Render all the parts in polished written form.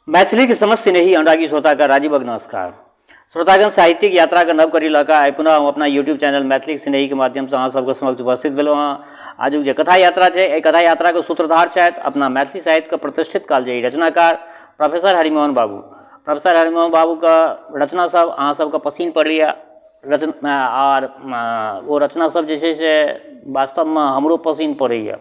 मैथिलीके समस्त स्नेही अनुरागी श्रोताके राजीवक नमस्कार। श्रोतागण, साहित्यिक यात्राके नव कड़ी लऽ कऽ आइ पुनः हम अपना यूट्यूब चैनल मैथिलीक स्नेहीके माध्यमसँ अहाँ सबके समक्ष उपस्थित भेलहुँ हँ। आजुक जे कथा यात्रा छै, एहि कथा यात्राके सूत्रधार छथि अपना मैथिली साहित्यके प्रतिष्ठित कालजयी रचनाकार प्रोफेसर हरिमोहन बाबू। प्रोफेसर हरिमोहन बाबूके रचना सब अहाँ सबके पसिन पड़ैए रचना, आओर ओ रचना सब जे छै से वास्तवमे हमरो पसिन पड़ैए।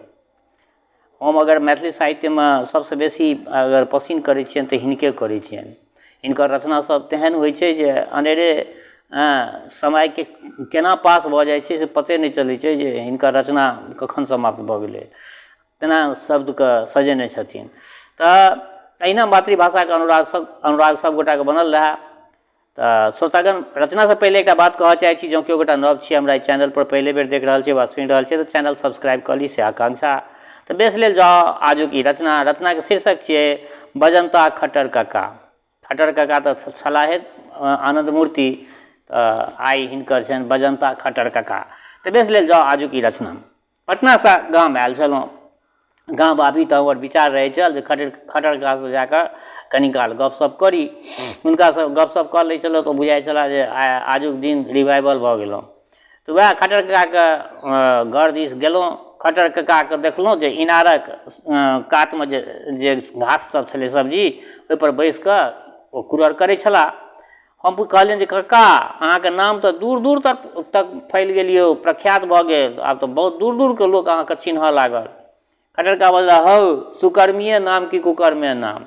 हम अगर मैथिली साहित्यमे सबसँ बेसी अगर पसिन करै छिअनि तऽ हिनके करै छिअनि। हिनकर रचनासब तेहन होइ छै जे अनेरे समयके कोना पास भऽ जाइ छै से पते नहि चलै छै जे हिनकर रचना कखन समाप्त भऽ गेलै, तेना शब्दके सजेने छथिन। तऽ एहिना मातृभाषाके अनुराग सब अनुराग सबगोटाके बनल रहै। तऽ श्रोतागण, रचनासँ पहिले एकटा बात कहऽ चाहै छी, जँ केओ गोटा नव छी, हमरा एहि चैनलपर पहिले बेर देख रहल छी वा सुनि रहल छी, तऽ चैनल सब्सक्राइब कऽ ली से आकांक्षा। तऽ बेस लेल जाउ आजुक ई रचना। रचनाके शीर्षक छियै बजन्ता खट्टर कक्का। खट्टर कक्का तऽ छलाहे आनन्द मूर्ति, तऽ आइ हिनकर छनि बजन्ता खट्टर कक्का। तऽ बेस लेल जाउ आजुक ई रचना। पटनासँ गाम आयल छलहुँ। गाम आबी तऽ हमर विचार रहै छल जे खटर खटर काकासँ जाकऽ कनि काल गपशप करी। हुनकासँ गपशप कऽ लै छलहुँ तऽ बुझाइ छलै जे आइ आजुक दिन रिवाइवल भऽ गेलहुँ। तऽ वएह खट्टर काकाके घर दिस गेलहुँ। खट्टर काकाके देखलहुँ जे इनारक कातमे जे जे घास सब छलै सब्जी, ओहिपर बैसिकऽ ओ कुरड़ करै छलाह। हम कहलियनि जे कक्का, अहाँके नाम तऽ दूर दूर तक तक फैल गेल यौ, प्रख्यात भऽ गेल, आब तऽ बहुत दूर दूरके लोक अहाँके चिन्हऽ लागल। खट्टर कका बजला, हौ, सुकर्मिये नाम कि कुकर्मे नाम,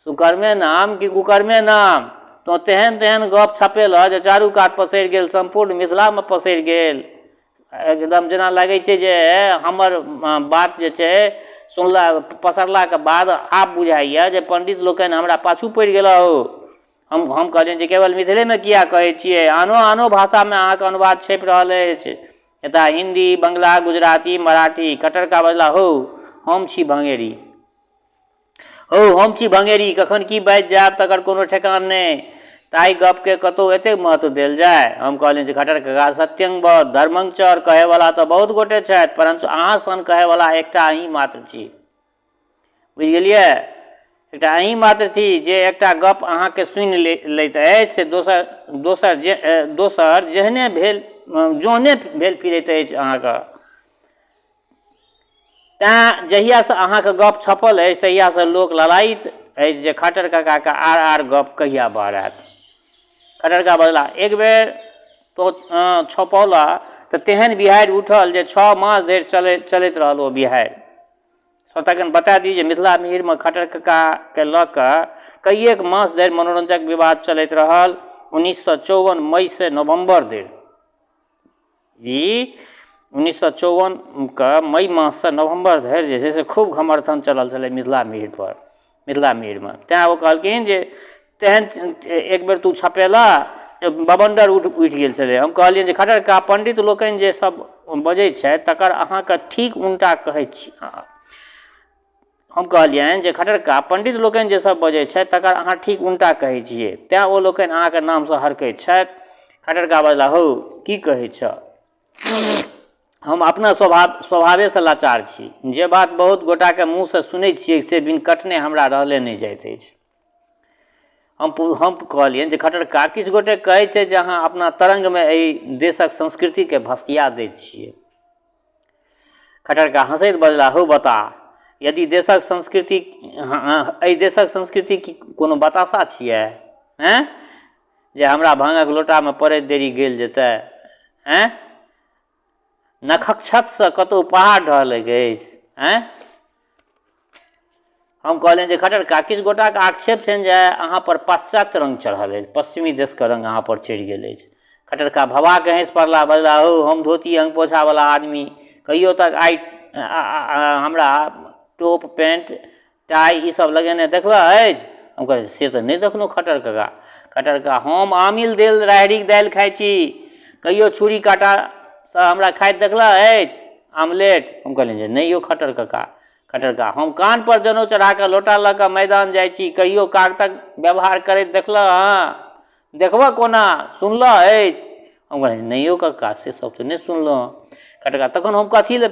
सुकर्मे नाम कि कुकर्मे नाम, तोँ तेहन तेहन गप छपेलह जे चारू कात पसरि गेल, सम्पूर्ण मिथिलामे पसरि गेल। एकदम जेना लागै छै जे हमर बात जे छै सुनला पसरलाके बाद आब बुझाइए जे पण्डित लोकनि हमरा पाछू पड़ि गेला हौ। हम कहलियनि जे केवल मिथिलेमे किए कहै छियै, आनो आनो भाषामे अहाँके अनुवाद छपि रहल अछि, यथा हिन्दी, बंगला, गुजराती, मराठी। खट्टर कका बजला, हौ, हम छी भङेरी, हौ, हम छी भङेरी, कखन की बाजि जायब तकर कोनो ठेकान नहि, ताहि गपके कतहु एतेक महत्व देल जाय? हम कहलियनि जे खट्टर कका, सत्यं वद धर्मं चर कहैवला तऽ बहुत गोटे छथि, परन्तु अहाँ सन कहैवला एकटा अहीं मात्र छी। बुझि गेलियै? एकटा अहीं मात्र छी जे एकटा गप अहाँके सुनि लैत अछि से दोसर दोसर जे दोसर जेहने भेल जोहने भेल फिरैत अछि अहाँके। तैँ जहियासँ अहाँके गप छपल अछि तहियासँ लोक ललायित अछि जे खट्टर ककाके आर आर गप कहिया बहरायत। खट्टर कका बजलाह, एक बेर तोँ छपौलह तऽ तेहन बिहाड़ि उठल जे 6 मास धरि चलैत रहल ओ बिहाड़ि। श्रोतागण, बता दी जे मिथिला मिहिरमे खट्टर ककाके लऽ कऽ कइएक मास धरि मनोरंजक विवाद चलैत रहल, 1954 मईसँ नवम्बर धरि। ई 1954के मई माससँ नवम्बर धरि जे छै से खूब घमर्थन चलल छलै मिथिला मिहिरपर, मिथिला मिहिरमे। तैँ ओ कहलखिन जे तेहन एक बेर तू छपेलह जे बवण्डर उठि गेल छलै। हम कहलियनि जे खट्टर कका, पण्डित लोकनि जे सब बजै छथि तकर अहाँके ठीक उनटा कहै छी। हम कहलियनि जे खट्टर कका, पण्डित लोकनि जे सब बजै छथि तकर अहाँ ठीक उनटा कहै छियै, तैँ ओ लोकनि अहाँके नामसँ हरकैत छथि। खट्टर कका बजला, हौ, की कहै छह, हम अपना स्वभावेसँ लाचार छी, जे बात बहुत गोटाके मुँहसँ सुनै छियै से बिन कटने हमरा रहले नहि जाइत अछि। हम कहलियनि जे खट्टर कका, किछु गोटे कहै छै जे अहाँ अपना तरङ्गमे एहि देशक संस्कृतिके भसिया दैत छियै। खट्टर कका हँसैत बजलाह, हौ बता, यदि देशक संस्कृति एहि देशक संस्कृति की कोनो बताशा छियै, ऐं, जे हमरा भाङक लोटामे पड़ैत देरी गलि जेतै, ऐं, नखक क्षतसँ कतहु पहाड़ ढहलैक अछि, ऐं? हम कहलियनि जे खट्टर कका, किछु गोटाके आक्षेप छनि जे अहाँ पर पाश्चात्य रङ्ग चढ़ल अछि, पश्चिमी देशके रङ्ग अहाँ पर चढ़ि गेल अछि। खट्टर कका भभाके हँसि पड़लाह, बजलाह, हौ, हम धोती अङ्गपोछावला आदमी, कहियो तक आइ हमरा टोप पैंट टाइ ई सब लगेने देखलह अछि? हम कहलियै, से तऽ नहि देखलहुँ खट्टर कका। खट्टर कका, हम आमिल देल राहरिक दालि खाइ छी, कहियो छुरी काँटासँ हमरा खाइत देखलह अछि आमलेट? हम कहलियनि जे नहि यौ खट्टर कका। खट्टर कका, हम कानपर जनउ चढ़ा कऽ लोटा लऽ कऽ मैदान जाइ छी, कहियो कागतक व्यवहार करैत देखलह हँ? देखबह कोना, सुनलह अछि? हम कहलियै, नहि यौ कक्का, से सब तऽ नहि सुनलहुँ। खट्टर कका, तखन हम कथी लए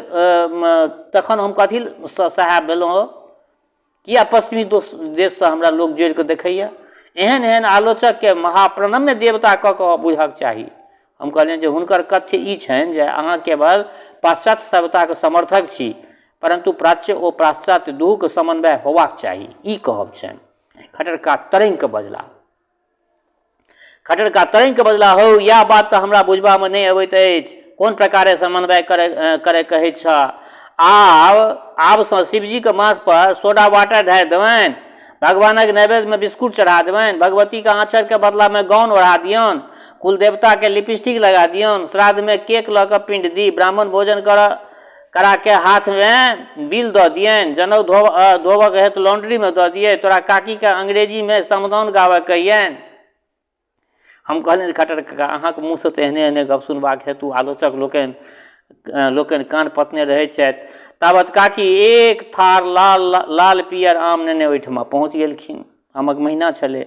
तखन हम कथी सँ साहेब भेलहुँ हौ? किया पश्चिमी देशसँ हमरा लोक जोड़ि कऽ देखैए? एहन एहन आलोचकके महाप्रणम्य देवता कऽ कऽ बुझक चाही। हम कहलियनि जे हुनकर कथ्य ई छनि जे अहाँ केवल पाश्चात्य सभ्यताक समर्थक छी, परन्तु प्राच्य ओ पाश्चात्य दुहूक समन्वय होबाक चाही, ई कहब छनि। खट्टर का तरंगि कऽ बजलाह। खट्टर का तरंगि कऽ बजलाह, हौ, इएह बात तऽ हमरा बुझबामे नहि अबैत अछि। कोन प्रकारे समन्वय करय करय कहैत छह? आबसँ शिवजीक माथ पर सोडा वाटर ढारि देबनि? भगवानक नैवेद्यमे बिस्कुट चढ़ा देबनि? भगवतीक आँचरके बदलामे गाउन ओढ़ा दियौन? कुलदेवताकेँ लिपस्टिक लगा दियौन? श्राद्धमे केक लऽ कऽ पिण्ड दी? ब्राह्मण भोजन करऽ कराके हाथमे बिल दऽ दियनि? जनउ धोबक हेतु लॉन्ड्रीमे दऽ दियै? तोरा काकीकेँ अंग्रेजीमे समदाउन गाबऽ कहियनि? हम कहलियनि जे खट्टर कका अहाँके मुँहसँ तऽ एहने एहने गप सुनबाक हेतु आलोचक लोकनि लोकनि कान पथने रहै छथि। ताबत काकी एक थार लाल लाल पियर आम नेने ओहिठमा पहुँच गेलखिन। आमक महीना छलै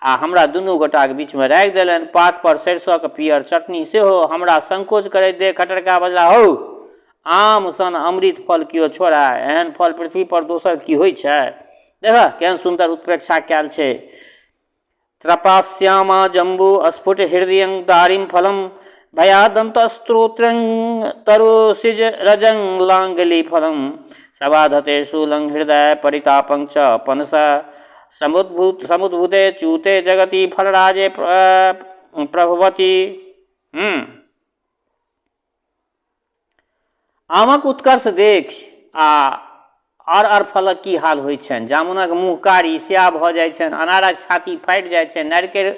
आ हमरा दुनू गोटाके बीचमे राखि देलनि। पातपर सरिसोके पियर चटनी सेहो। हमरा संकोच करैत देख खट्टर कका बजलाह, हौ, आम सन अमृत फल केओ छोड़ए? एहन फल पृथ्वीपर दोसर की होइ छै? देखह केहन सुन्दर उत्प्रेक्षा कयल छै। त्रपाश्यामा जम्बू स्फुट हृदयं दारिम फलम भयादन्तस्त्रोत्रं तरुसिज रजं लाङ्गली फलम सबाधते शूलं हृदय परितापं च पनस समुद्भूते चूते जगति फलराजे प्रभवति। आमक उत्कर्ष देखि आ आर आर फलक की हाल होइ छनि। जामुनक मुँह कारी स्याह भऽ जाइ छनि, अनारक छाती फाटि जाइ छनि, नारिकेर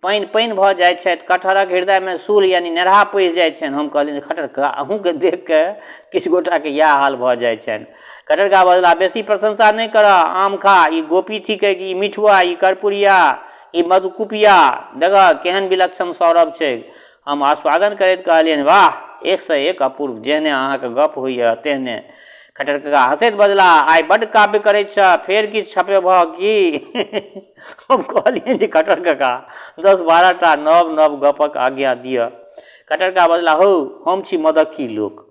पानि पानि भऽ जाइ छथि, कटहरक हृदयमे शूल यानी नेरहा पैसि जाइ छनि। हम कहलियनि खट्टर कका अहूँके देखि कऽ किछु गोटाके इएह हाल भऽ जाइ छनि। खट्टर कका बजलाह, बेसी प्रशंसा नहि करह, आम खा, ई गोपी थिकै कि ई मिठुआ, ई कर्पूरिया, ई मधुकुपिया, देखह केहन विलक्षण सौरभ छैक। हम आस्वादन करैत कहलियनि, वाह! एकसँ एक अपूर्व! जेहने अहाँक गप्प होइए तेहने। खट्टर कका हँसैत बजलाह, आइ बड्ड काव्य करैत छह, फेर किछु छपेबह की? हम कहलियनि जे खट्टर कका, 10-12 टा नव-नव गप्पक आज्ञा दिअ। खट्टर कका बजलाह, हौ, हम छी मदक्की लोक।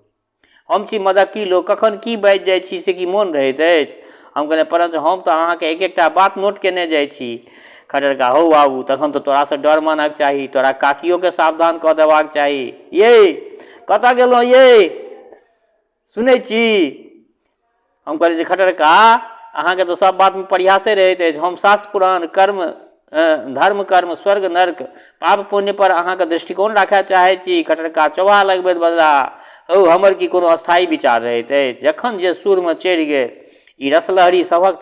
हम छी मदक्की लोक, कखन की बाजि जाइ छी से की मोन रहैत अछि? हम कहलियै, परन्तु हम तऽ अहाँके एक एकटा बात नोट केने जाइ छी। खट्टर कका, हौ बाबू, तखन तऽ तोरासँ डर मानक चाही, तोरा काकियोके सावधान कऽ देबाक चाही। यै, कतऽ गेलहुँ यै? सुनै छी? हम कहलियै जे खट्टर कका, अहाँके तऽ सब बातमे परिहासे रहैत अछि। हम शास्त्र पुराण कर्म धर्म कर्म स्वर्ग नर्क पाप पुण्य पर अहाँके दृष्टिकोण राखय चाहै छी। खट्टर कका चौहा लगबैत बजलाह, हौ, हमर की कोनो अस्थायी विचार रहैत अछि? जखन जे सुरमे चढ़ि गेल। ई रसलहरी सभक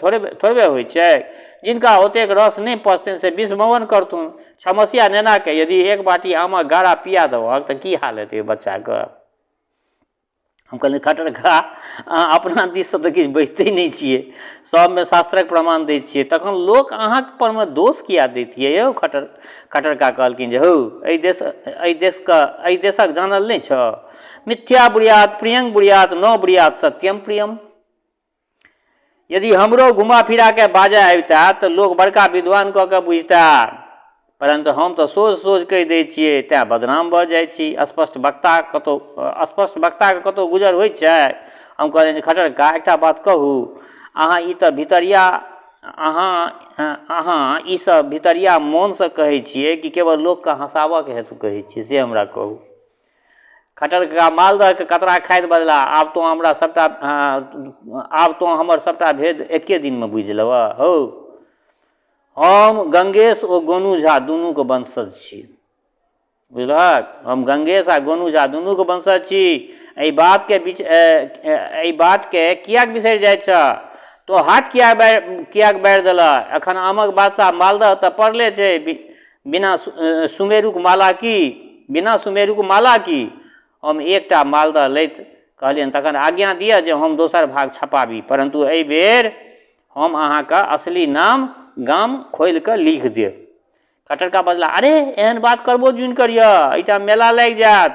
थोड़े थोड़बे होइ छै। जिनका ओतेक रस नहि पचतनि से विषमवन करथुन। छमसिया नेनाके यदि एक बाटी आमक गारा पिया देबहक तऽ की हाल हेतै ओहि बच्चाके? हम कहलियै, खट्टर कका, अहाँ अपना दिससँ तऽ किछु बजिते नहि छियै, सभमे शास्त्रक प्रमाण दै छियै, तखन लोक अहाँके परमे दोष किया दैत यऽ यौ खट्टर? खट्टर कका कहलखिन जे हौ, एहि देशक जानल नहि छह? मिथ्या ब्रूयात प्रियं ब्रूयात न ब्रूयात सत्यम प्रियम। यदि हमरो घुमा फिरा के बाजऽ अबिता तऽ लोक बड़का विद्वान कऽ कऽ बुझता, परन्तु हम तऽ सोझ सोझ कहि दै छियै तैँ बदनाम भऽ जाइ छी। स्पष्ट वक्ताके कतहु गुजर होइ छै? हम कहलियनि जे खट्टर कका, एकटा बात कहू, अहाँ ई तऽ भितरिया अहाँ अहाँ ई सब भितरिया मोनसँ कहै छियै कि केवल लोकके हँसाबऽके हेतु कहै छियै, से हमरा कहू। खट्टर कका मालदहके कतरा खाइत बजलाह, आब तोँ हमर सभटा भेद एके दिनमे बुझि लेबह? हौ, हम गंगेश ओ गोनू झा दुनूके वंशज छी। बुझलहक? हम गंगेश आ गोनू झा दुनूके वंशज छी। एहि बातके किएक बिसरि जाइत छह? तोँ हाथ किएक बारि देलह? एखन आमक बादशाह मालदह तऽ पड़ले छै। बिना सुमेरुक माला की? बिना सुमेरुक माला की? हम एकटा मालदह लैत कहलियनि, तखन आज्ञा दिअ जे हम दोसर भाग छपाबी, परन्तु एहि बेर हम अहाँक असली नाम गाम खोलि कऽ लिखि देब। खट्टर कका बजलाह, अरे, एहन बात करबो जुनि करिअह, एहिठाम मेला लागि जायत।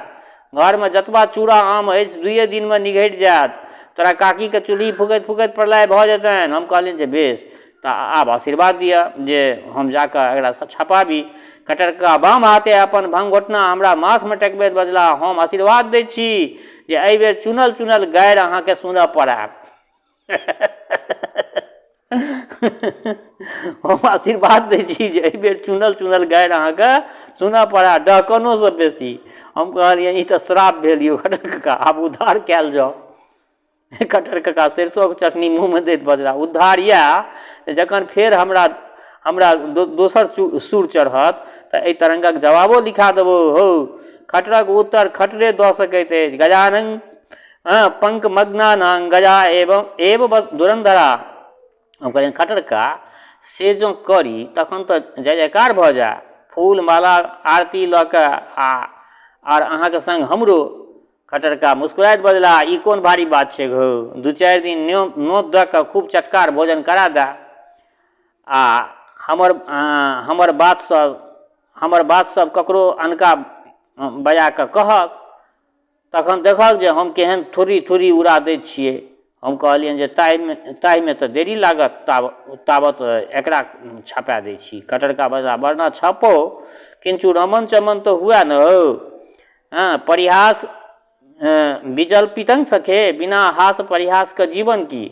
घरमे जतबा चूड़ा आम अछि दुइए दिनमे निघटि जायत। तोरा काकीके चूल्हि फुकैत फुकैत प्रलय भऽ जेतनि। हम कहलियनि जे बेस, तऽ आब आशीर्वाद दिअ जे हम जा कऽ एकरा छपाबी। खट्टर कका बाम हाथे अपन भंगघोटना हमरा माथमे टेकबैत बजलाह, हम आशीर्वाद दैत छी जे एहि बेर चुनल चुनल गारि अहाँके सुनऽ पड़त। हम आशीर्वाद दै छी जे एहिबेर चुनल चुनल गारि अहाँके सुनऽ पड़ए डहकनोसँ बेसी। हम कहलियनि ई तऽ श्राप भेल यौ खट्टर कका, आब उद्धार कयल जाउ। खट्टर कका सरिसोके चटनी मुँहमे दैत बजला, उद्धार इएह जे जखन फेर हमरा हमरा दोसर सुर चढ़त तऽ एहि तरङ्गक जवाबो लिखा देबौ हौ। खट्टरक उत्तर खट्टरे दऽ सकैत अछि। गजानन हँ पंक मग्नानां गजा एवं एव धुरन्धरा। हम कहलियनि खट्टर कका से जँ करी तखन तऽ जय जयकार भऽ जाय। फूल माला आरती लऽ कऽ आ आर अहाँके सङ्ग हमरो। खट्टर कका मुस्कुराइत बजलाह, ई कोन भारी बात छैक हौ, दू चारि दिन नोत दऽ कऽ खूब चटकार भोजन करा दए आ हमर हमर बात सब हमर बात सब ककरो अनका बजा कऽ कहक, तखन देखहक जे हम केहन थुर्री थुर्री उड़ा दैत छियै। हम कहलियनि जे ताहिमे ताहिमे तऽ देरी लागत, ताबत एकरा छपा दै छी। खट्टर कका बजलाह, वरना छपौ किन्तु रमन चमन तऽ हुए ने हौ। हँ परिहास विजल्पितं सखे बिना हास परिहासके जीवन की।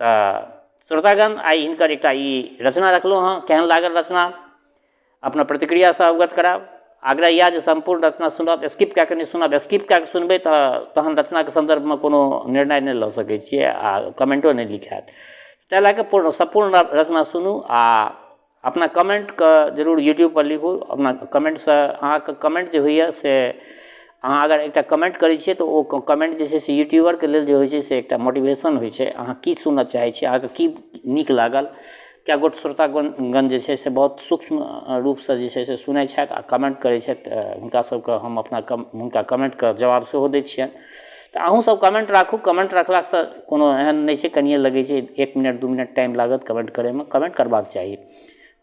तऽ श्रोतागण आइ हिनकर एकटा ई रचना रखलहुँ हँ, केहन लागल रचना अपना प्रतिक्रियासँ अवगत करायब। आग्रह इएह जे सम्पूर्ण रचना सुनब, स्किप कए कऽ नहि सुनब। स्किप कए कऽ सुनबै तऽ तहन रचनाके सन्दर्भमे कोनो निर्णय नहि लऽ सकै छियै आ कमेन्टो नहि लिखायत। ताहि लए कऽ पूर्ण सम्पूर्ण रचना सुनू आ अपना कमेन्टके जरूर यूट्यूबपर लिखू। अपना कमेन्टसँ अहाँके कमेन्ट जे होइए से अहाँ अगर एकटा कमेन्ट करै छियै तऽ ओ कमेन्ट जे छै से यूट्यूबरके लेल जे होइ छै से एकटा मोटिवेशन होइ छै। अहाँ की सुनऽ चाहै छियै, अहाँके की नीक लागल। कए गोट श्रोतागण जे छै से बहुत सूक्ष्म रूपसँ जे छै से सुनै छथि आ कमेन्ट करै छथि। हुनका सबके हम अपना हुनका कमेन्टके जवाब सेहो दै छियनि। तऽ अहूँसब कमेन्ट राखू, कमेन्ट रखलासँ कोनो एहन नहि छै, कनिए लगै छै 1 मिनट 2 मिनट टाइम लागत कमेन्ट करैमे, कमेन्ट करबाक चाही।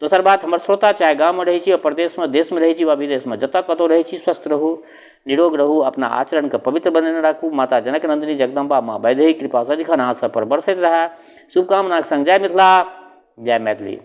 दोसर बात, हमर श्रोता चाहे गाममे रहै छी वा परदेशमे, देशमे रहै छी वा विदेशमे, जतऽ कतहु रहै छी स्वस्थ रहू, निरोग रहू, अपना आचरणके पवित्र बनेने राखू। माता जनक नन्दिनी जगदम्बा माँ वैदेही कृपा सदिखन अहाँ सबपर बरसैत रहए। शुभकामनाके सङ्ग जय मिथिला, जय मैथिली।